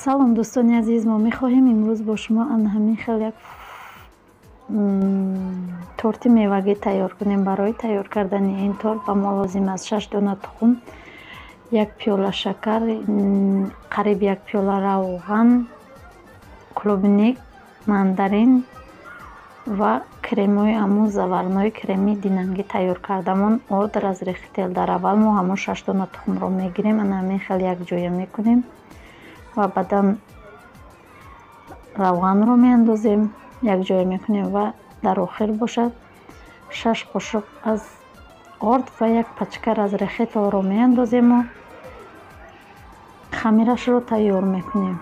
Салом дӯстони азиз, мо мехоҳем имрӯз бо шумо ана ҳамин хел як торти мевагӣ тайёр кунем. Барои тайёр кардани ин торт ба мо лозим аст 6 дона тухм, 1 пиёла шакар, қариб 1 пиёла равған, клубник, мандарин ва кремои ҳамун заварной креми динамгӣ тайёр кардамон орд разрыхлитель. Дар аввал мо ҳамун 6 дона тухмро мегирем, ана ҳамин хел якҷоя мекунем ва баъдан равғанро меандозем, якҷоя мекунем ва дар охир бошад 6 қошуқ аз орд ва 1 пачка разрыхлителро меандозему хамирашро тайёр мекунем.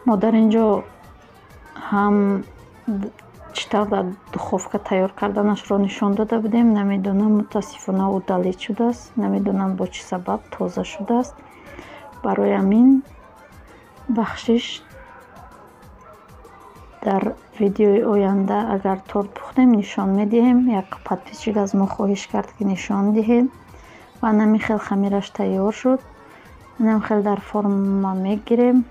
Мо дар ин ҷо ҳам чӣ тавр дар духовка тайёр карданашро нишон дода будем. Намедонам, мутаассифона удалить шудааст, намедонам бо чӣ сабаб тоза шудааст. Барои ҳамин бахшиш, дар видеои оянда агар торт пухтем нишон медиҳем. Як подписчик аз мо хоҳиш кард, ки нишон диҳем. Ва ҳамин хел хамираш тайёр шуд. Инам хел дар форма мегирем.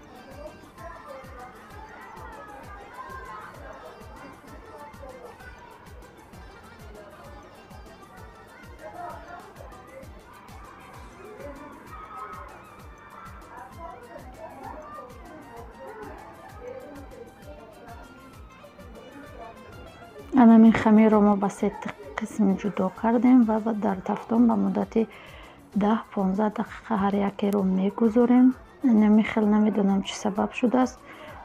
Анамин хамирро мо ба се қисм ҷудо кардем ва дар тафтон ба муддати 10-15 дақиқа ҳар якеро мегузорем. Инами хел намедонам чӣ сабаб шудааст.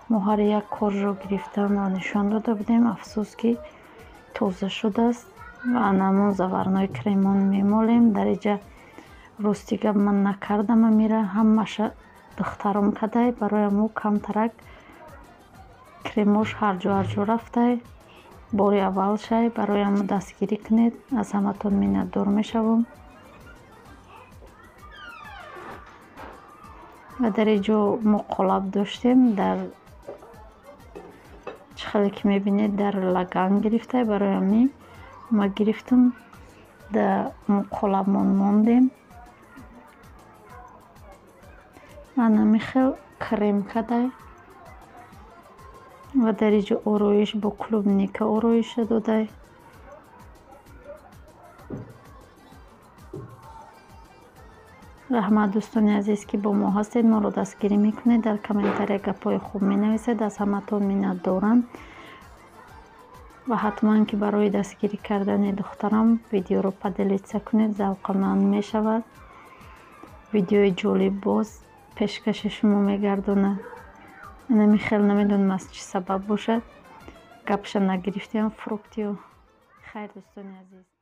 Мо ҳар як коржро гирифтанро нишон дода будем. Афсӯс, ки тоза шудааст. Ва анамон заварной кремон мемолем. Дар иҷа рости гап ман накардам амира, ҳамаша духтаром кадай, барои ҳамо камтарак кремош ҳарҷо ҳарҷо рафтай. Бори аввал шай, барои ҳамо дастгирӣ кунед, аз ҳаматон миннатдор мешавам. Ва дар ин ҷо мо қолаб доштем, дар чӣ хеле ки мебинед дар лаган гирифтай, барои ҳамин ма гирифтам, дар қолабмон мондем. Ана хел крем кадай ва дар ин ҷо ороиш бо клубника ороиша додай. Раҳмат дӯстони азиз, ки бо мо ҳастед, моро дастгирӣ мекунед, дар комментария гапҳои хуб менависед. Аз ҳаматон миннатдорам ва ҳатман ки барои дастгирӣ кардани духтарам видеоро поделиться кунед, завқманд мешавад. Видеои ҷолиб боз пешкаши шумо мегардонад. Инами хел намедонам аз чӣ сабаб бошад, гапша нагирифтем фруктиё. Хайр дӯстони азиз.